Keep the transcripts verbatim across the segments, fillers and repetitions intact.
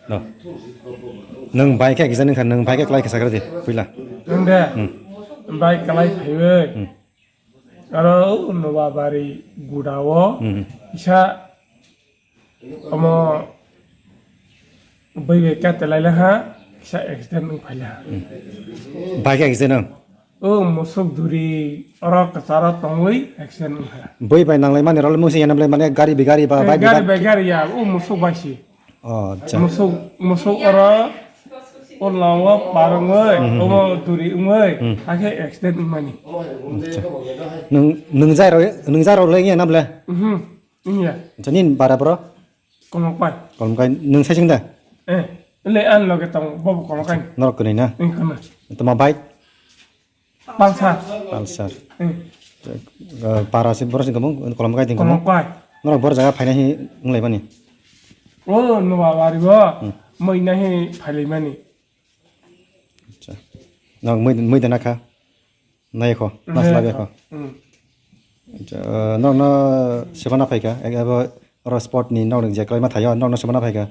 No. Nwng bai khe kisa nwng kha, nwng bai khe klai kisa khe de, puila. Nwng de? Hmm. Bai klai phaiwi. Hmm. Aro Nobabari gudao Hmm. kisa omo bui bai kate laila ha, kisa accident wng phaila ha. Hmm. Bai khe accident nwng? O musuk duri oro kwcharo tongwi accident wngkha. Bui bai nanglai mani role mungsi yanam lai mane gari bi gari ba Eh, bike bi gari bike. bai gari ya, o musuk bai si. Oh, acha. Musuk, musuk oro o lawo parwngwi, Mhm. obo duri wngwi, Mhm. hakhe accident wngmani. Acha. Nung, nung jai rok, nung jai rok lai yanam le? Mhm. Wngya. Acha, nin bara bro? Kolomkai. Kolomkai, nung sai sing da? Eh, le an loge tong, bobo Kolomkai. Norok kwnwi na? Wng kwnwi. Toma bike? Pulsar. Pulsar. Hmm. Eh, para se borok se gabung Kolomkai din gabung. Kolomkai. Norok bor jaga phaina hi wnglaimani. O Nobabari bo Hmm. moina hi phailaimani. Acha. Nok mui mui dana kha. Nai kho, nas Nai labe kho. kho. Hmm. Acha, nok no sebana phaika, abo oro sport ni nok ni je kwlaima thaio, nok no sebana phaika.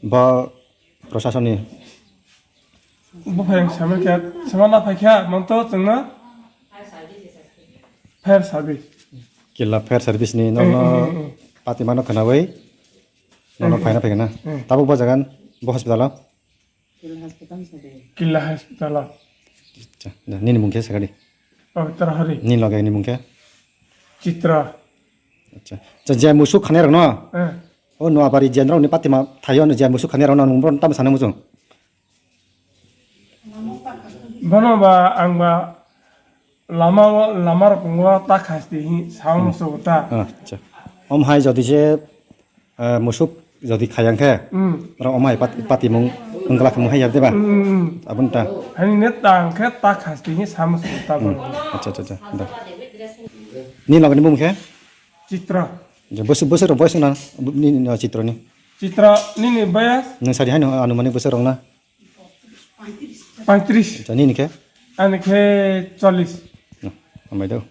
Bo Proshasoni. Buphang sama khe, sama na phai kha, monto chwngno fire service. Killa fire service ni nono Eh, eh, eh, eh. pati mano khwnawi nono Eh, eh. phaina phaikha na. Eh. Tabuk bo jagan bo hospital o? Killa hospital o. Acha, da, nini mung khe sakadi? Pavitra Hari. Nini loge ni mung khe? Chitra. Acha. Acha, je musuk khani rok no? Eh. O Noabari je nrok ni patima thaio no je musuk khani rok no nung bron tam sana musung. Bono ba ang ba lama o, lama rok ngo ta khasti hi sao Hmm. musuk ta. Acha. Om hai jodi je, eh, musuk jodi khayang khe, Hmm. rok om hai pat-, patimung wngla khumung hai yar deba. Hmm, hmm, hmm. Abun ta. Hani ne tang khe ta khasti hi sao musuk ta Hmm. bono. Acha, acha, acha. Da. Ni loge ni mung khe? Chitra. Je bwswk, bwswk rok boyes wngna ni, ni, ni, Chitra ni? Chitra nini boyes? Nwng sadi haino anumani bwswk rok na? Paitris. Acha, nini khe? Ani khe chollis. No, hambai do.